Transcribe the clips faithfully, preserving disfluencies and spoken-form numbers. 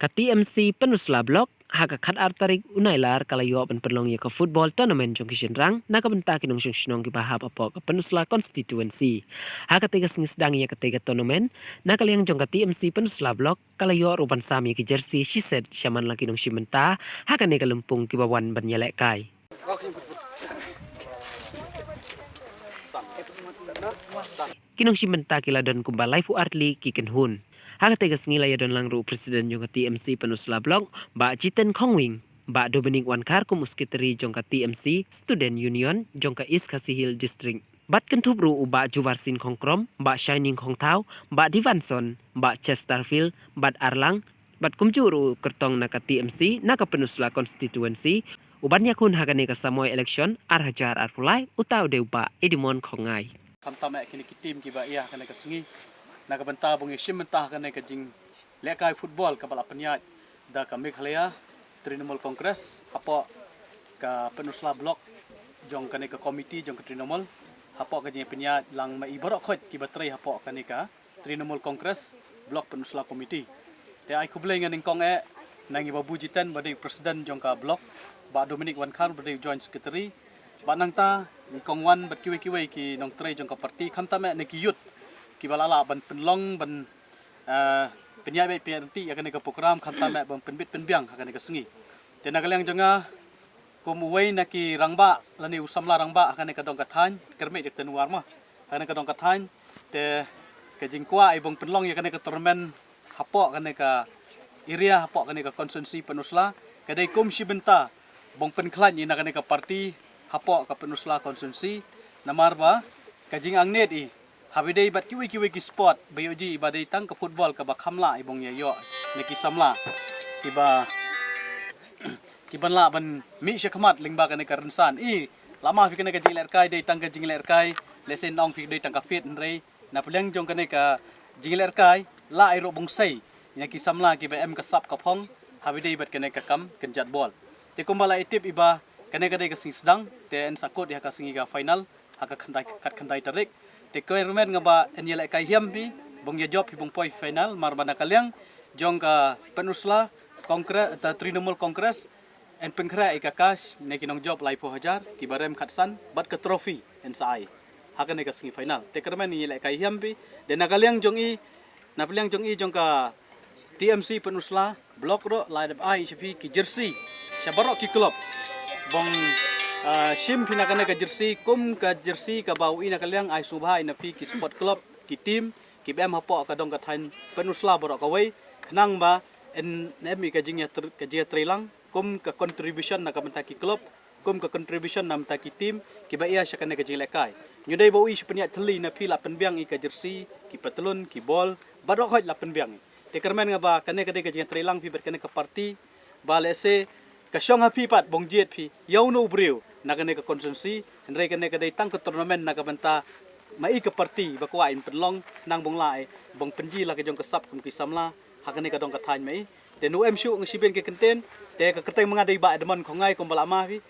Ka T M C Pynursla Block ha ka khatar tarik u Nailar ka la ïoh ban pynlong ïa ka football tournament jong ki shynrang na ka bynta ki nongshong shnong kiba hap hapoh ka Pynursla constituency. Ha katei ka sngi sdang ïa katei ka tournament, na ka liang jong ka T M C Pynursla Block ka la ïoh ruh ban sam ïa ki jersey shi set sha man la ki nongshim bynta ha kane ka lympung kiba wan ban ïalehkai. Ki nongshim bynta ki la don kumba laiphew ar tylli ki kynhun. Ha katei ka sngi la ïadon lang ruh u president jong ka T M C Pynursla Block, Bah Jiten Khongwing, Bah Dominic Wankhar kum u secretary jong ka T M C Student Union jong ka East Khasi Hills District. Bad kynthup ruh u Bah Jubarsin Khongkrom, Bah Shining Khongthaw, Bah Divanson, Bah Chesterfield, bad Arlang, bad kumjuh ruh u kyrtong na ka T M C na ka Pynursla constituency, u ban ïakhun ha kane ka samoi election ar hajar arphew lai, uta u dei u Bah Edmond Khongngai. Khamtam eh kine ki team kiba ïa ha kane ka sngi na ka bynta ba ngin shim bynta ha kane ka jinglehkai football kaba la pynïaid da ka Meghalaya Trinamool Congress hapoh ka Pynursla Block jong kane ka committee jong ka Trinamool, hapoh ka jingpynïaid lang ma i baroh khoit kiba trei hapoh kane ka Trinamool Congress Block Pynursla Committee. Te ai khublei nga nyngkong eh na ngi Bah Jiten ba dei president jong ka block, Bah Dominic Wankhar ba dei joint secretary, bad nangta nyngkong wan bad kiwei kiwei ki nongtrei jong ka party, khamtam eh na ki youth kiba la lah ban pynlong ban, eh, pynïaid beit pynïaid ryntih ïa kane ka program, khamtam eh ban pynbit pynbiang ha kane ka sngi. Te na ka liang jong nga kum uwei na ki rangbah lane u samla rangbah ha kane ka dong ka thaiñ, kyrmit ïa ka tynwar ma ha kane ka dong ka thaiñ, te ka jingkwah i ba ngin pynlong ïa kane ka tournament hapoh kane ka area, hapoh kane ka constituency Pynursla, ka dei kum shi bynta ba ngin pynkhlaiñ ïa na kane ka party hapoh ka Pynursla constituency, namar ba ka jingangnud i haba ïadei bad kiwei kiwei ki sport ba ïoh ji ba dei tang ka football kaba kham lah i ba ngin ïa ïoh na ki samla kiba, kiban lah ban mih shakhmat lyngba kane ka rynsan. I la ma phi kane ka jinglehkai dei tang ka jinglehkai, lehse nong phi dei tang ka field, hynrei na pdeng jong kane ka jinglehkai la i ruh bun sei ïa ki samla kiba em ka sap ka phong haba ïadei bad kane ka kam kynjat bol. Te kumba la i tip i ba kane ka dei ka sngi sdang, te yn sa kut ïa ka sngi ka final ha ka khyndai, khatkhyndai tarik. Te kyrmen nga ba yn ïalehkai hiam phi ba ngin ïa jop phi ba ngin poi final, namar ba na ka liang jong ka Pynursla Congress, ta Trinamool Congress, yn pynkhreh ïa ka cash ne ki nongjop laiphew hajar kiba rem khatsan bad ka trophy yn sa ai ha kane ka sngi final. Te kyrmen ngi ïalehkai hiam phi, te na ka liang jong i, na pdeng jong i jong ka T M C Pynursla Block ruh la dep ai sha phi ki jersey sha baroh ki club ba ngin, ah, shim phi na kane ka jersey, kum ka jersey kaba u i na ka liang ai sngewbha i na phi ki sport club, ki team kiba em hapoh ka dong ka thaiñ Pynursla baroh kawei, khnang ba yn em i ka jingïa tr-, ka jingïatreilang kum ka contribution na ka bynta ki club, kum ka contribution na ka bynta ki team kiba ïa sha kane ka jinglehkai. Ngi dei ba u i shu pynïaid thylli na phi la pynbiang i ka jersey, ki patlun, ki bol, baroh khoit la pynbiang i. Te kyrmen nga ba kane ka dei ka jingïatreilang phi bad kane ka party, ba lehse ka shong ha phi pat ba ngin jied phi ïa uno u briew na kane ka constituency, hynrei kane ka dei tang ka tournament na ka bynta ma i ka party ba kwah in pynlong, khnang ba ngin lah i ba ngin pynji la ka jong ka sap kum ki samla ha kane ka dong ka thaiñ ma i. Te nu em shuh ngi shibit ki kyntien, te ka kyrteng ma nga dei Bah Edmond Khongngai kumba la ma phi,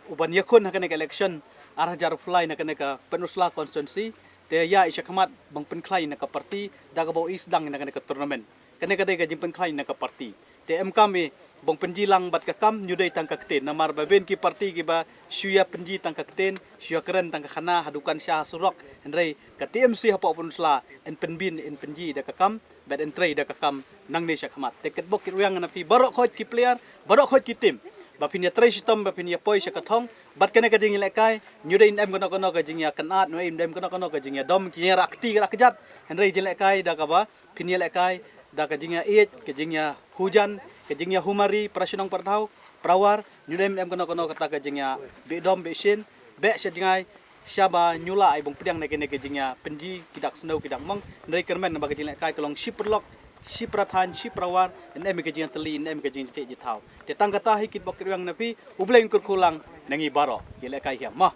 u ban ïakhun ha kane ka election ar hajar arphew lai na kane ka Pynursla constituency, te ïa i shakhmat ba ngin pynkhlaiñ na ka party da kaba u i sdang na kane ka tournament. Kane ka dei ka jingpynkhlaiñ na ka party. Te em kam i ba ngin pynji lang bad ka kam, ngi dei tang ka ktien, namar ba ym dei ki party kiba shu ïa pynji tang ka ktien, shu ïa kren tang ka khana ha dukan sha ha surok, hynrei ka T M C hapoh Pynursla yn pynbit, yn pynji da ka kam bad yn trei da ka kam nangne shakhmat. Te kyrpad bok kyrwiang na phi baroh khoit ki player, baroh khoit ki team, ba phin ïatrei shitom, ba phin ïa poi sha ka thong bad kane ka jingïalehkai. Ngi dei ym em kano kano ka jingïakynad, ngi dei ym em kano kano ka jingïadom, ki jingïarah kti rah kjat, hynrei jingïalehkai da kaba phin ïalehkai da ka jingïaieit, ka jingïahujan, ka jingïahumari para shnong para thaw para war. Ngi dei ym em kano kano kata ka jingïabeh dom beh shin, beh sha jngai, shaba ngi lah i ba ngin pdiang na kane ka jingïapynji ki dak sniew ki dak mong. Hynrei kyrmen ba ka jingïalehkai ka long shi paralok, shi para thaiñ, shi para war, yn em i ka jingïatylli, yn em i ka jingjit jingthaw. Te tang kata hi kyrpad bok kyrwiang na phi, U Blei un kyrkhu lang na ngi baroh. Ïalehkai hiam ma.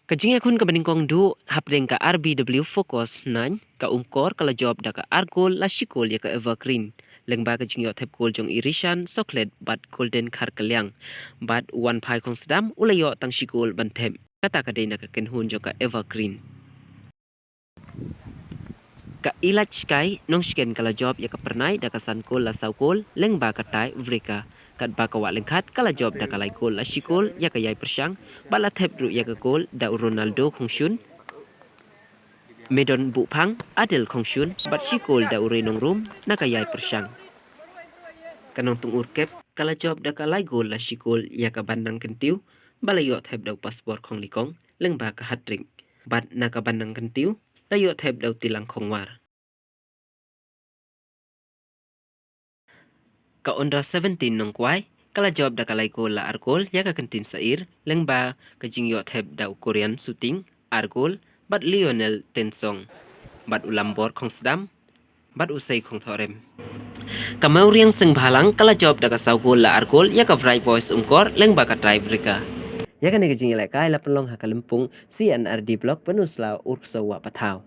Ka jingïakhun kaba nyngkong duh hapdeng ka R B W Focus Nine, ka Umkor ka la jop da ka ar gol la shi gol ïa ka Evergreen. Lyngba ka jingïoh thep gol jong i Rishan Soklet bad Golden Kharkliang. Bad u Wanphai Khongsdam u la ïoh tang shi gol ban thep. Kata ka dei na ka kynhun jong ka Evergreen. Ka Ilaj Sky Nongshken ka la jop ïa ka pyrnai da ka san kol la saw kol lyngba ka tie breaker. Katba ka Wah Lyngkhat ka la jop da ka lai kol la shi kol ïa ka ïai pyrshang, bad la thep ruh ïa ka kol da u Ronaldo Khongshun. Medon Buhphang, Adel Khongshun, bad shi kol da u Rei Nongrum na ka ïai pyrshang. Ka Nongtung Urkep ka la jop da ka lai kol la shi kol ïa ka Ban Nang Kyntiew, ba la ïoh thep da u Passport Khonglikong lyngba ka hat-trick. Bad na ka Ban Nang Kyntiew la ïoh thep da u Tilang Khongwar. Ka Under seventeen Nongkwai ka la jop da ka lai kol la ar kol ïa ka Kyntien Sair lyngba ka jingïoh thep da u Korean Suting, ar kol, bad Lionel Tensong, bad u Lambor Khongsdam, bad u Sei Khongthorem. Ka Mawriang Sengbhalang ka la jop da ka saw kol la ar kol ïa ka Bright Boys Umkor lyngba ka tie breaker. Ïa kane ka jingïalehkai la pynlong ha ka lympung C and R D Block, Pynursla, Urksew, Wah Pathaw.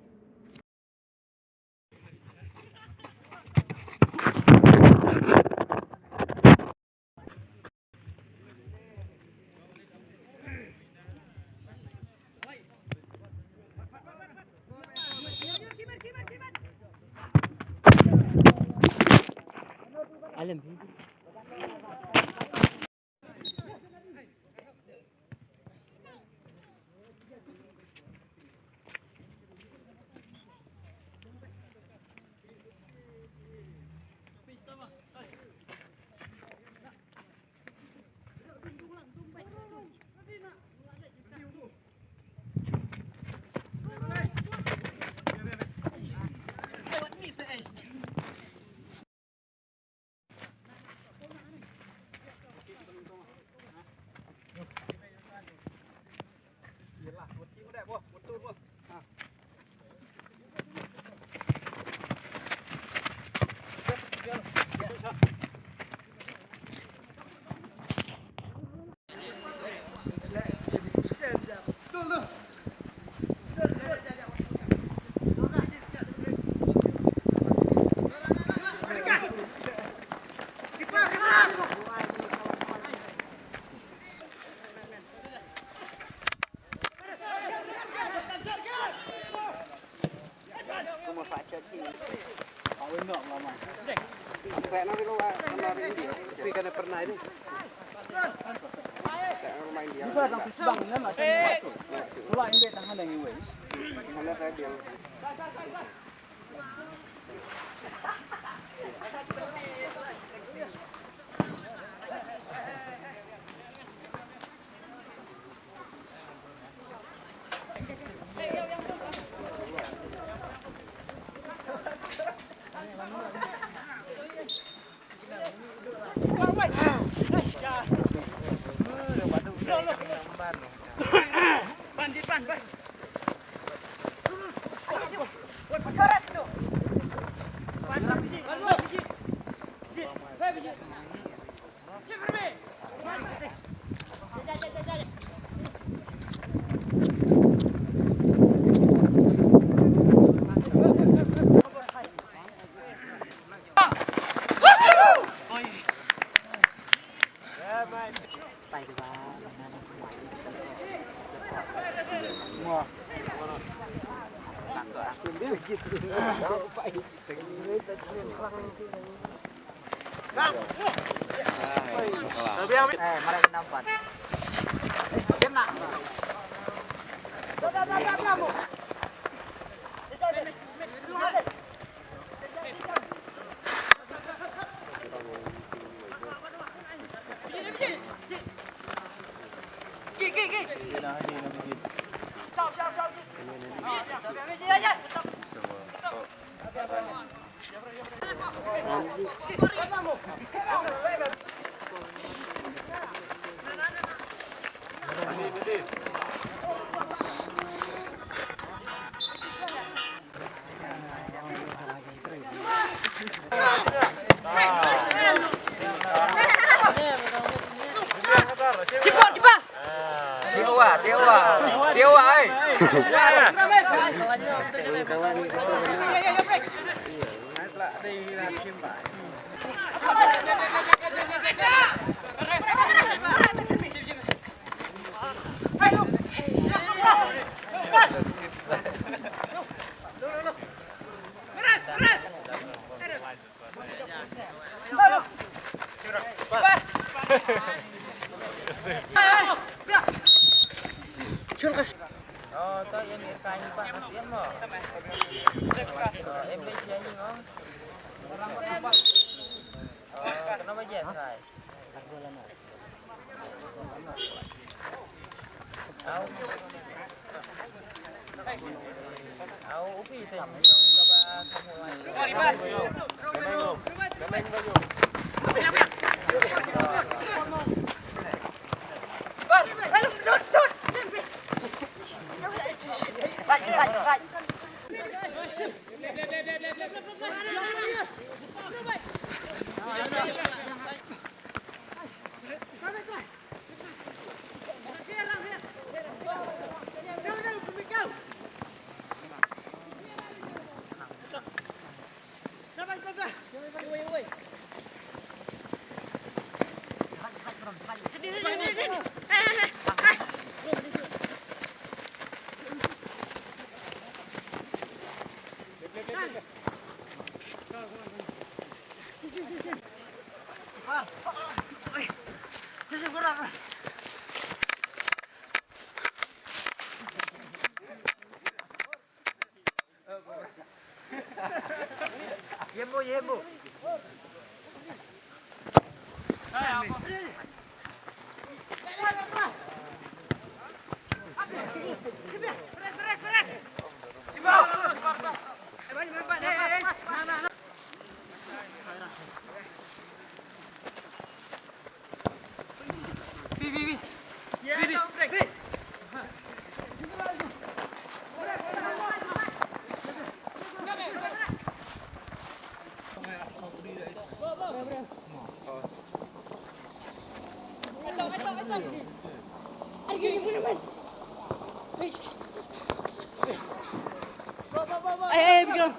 Hey, hey, Vikram.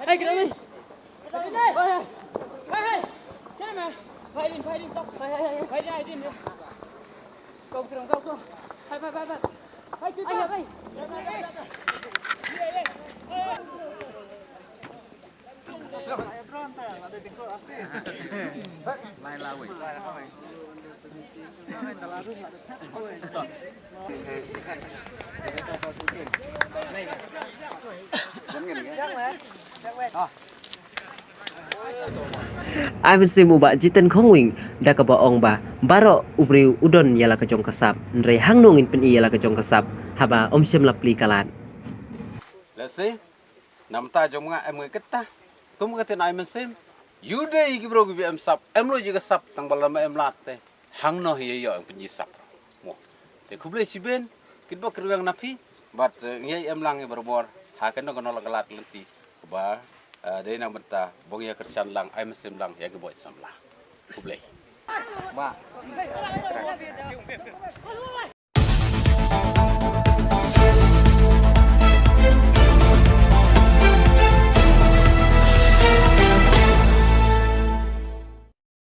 Hey, Vikram. Hey, hey. Hey, hey. Hey, hey. Go, Vikram, go, go. Hey, hey, hey, hey. Hey, hey. Ai mynsiem u Bah Jiten Khongwing da kaba ong ba baroh u briew u don ïa la ka jong ka sap, hynrei hangno ngin pyni ïa la ka jong ka sap haba ym shym la plie ka lad. Lehse namar jong nga em ngi kata. Kum kata na ai mynsiem. Ïa u dei ki briew kiba em sap, em lo ji ka sap tang ba lada em lad te hangno hi ïa ïoh em pynji sap. Mo. Te khublei shibun, kit bok kit weng na phi, bad eh, ngi ai em lang ïa barabor ha kano kano la ka lad lynti ba eh, dei na bynta ba ngi ïa kyrshan lang, ai mynsiem lang ïa ki boi samla. Khublei. Ma.